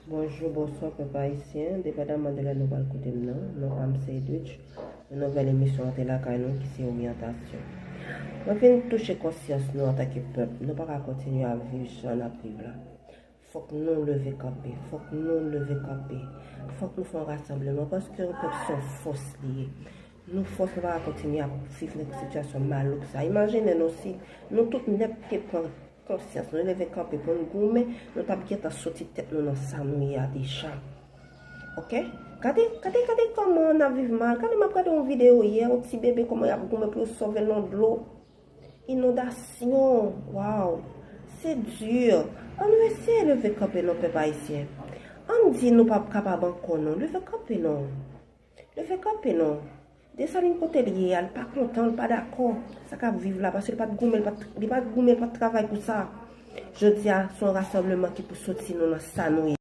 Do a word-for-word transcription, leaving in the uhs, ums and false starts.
Bonjou, bonswa pèp ayisyen, depandaman de lè nou pral koute m nan, non pa m se Edwidge, yon nouvèl emisyon antre lakay nou ki se oryantasyon. Mwen vin touche konsyans nou antanke pèp, nou pa ka kontinye ap viv jan n ap viv la. Fòk nou leve kanpe, fòk nou leve kanpe, fòk nou fè yon rasanbleman paske yon pèp se yon fòs li ye. Nou fòs nou pa ka kontinye ap viv nan sitiyasyon malouk sa. Imajine nou si nou tout nèt te pran konsyans, nou leve kanpe pou n goumen, nou t ap gentan soti tèt nou nan sa nou ye a deja. Oke? Gade, gade, gade kòman n ap viv mal. Gade, m ap gade yon videyo yè, yon ti bebe kòman y ap goumen pou yo sove l nan dlo. Inondasyon. Waw. Se di. Ann nou eseye leve kanpe non pèp ayisyen. Ann di nou p ap kapab ankò non. Leve kanpe non. Leve kanpe non. Desalin kote l ye a, l pa kontan, l pa dakò. Sa k ap viv la, paske li pa t goumen, li pa t, li pa t goumen, li pa t travay pou sa. Jodi a, se yon rasanbleman ki pou soti nou nan sa nou ye.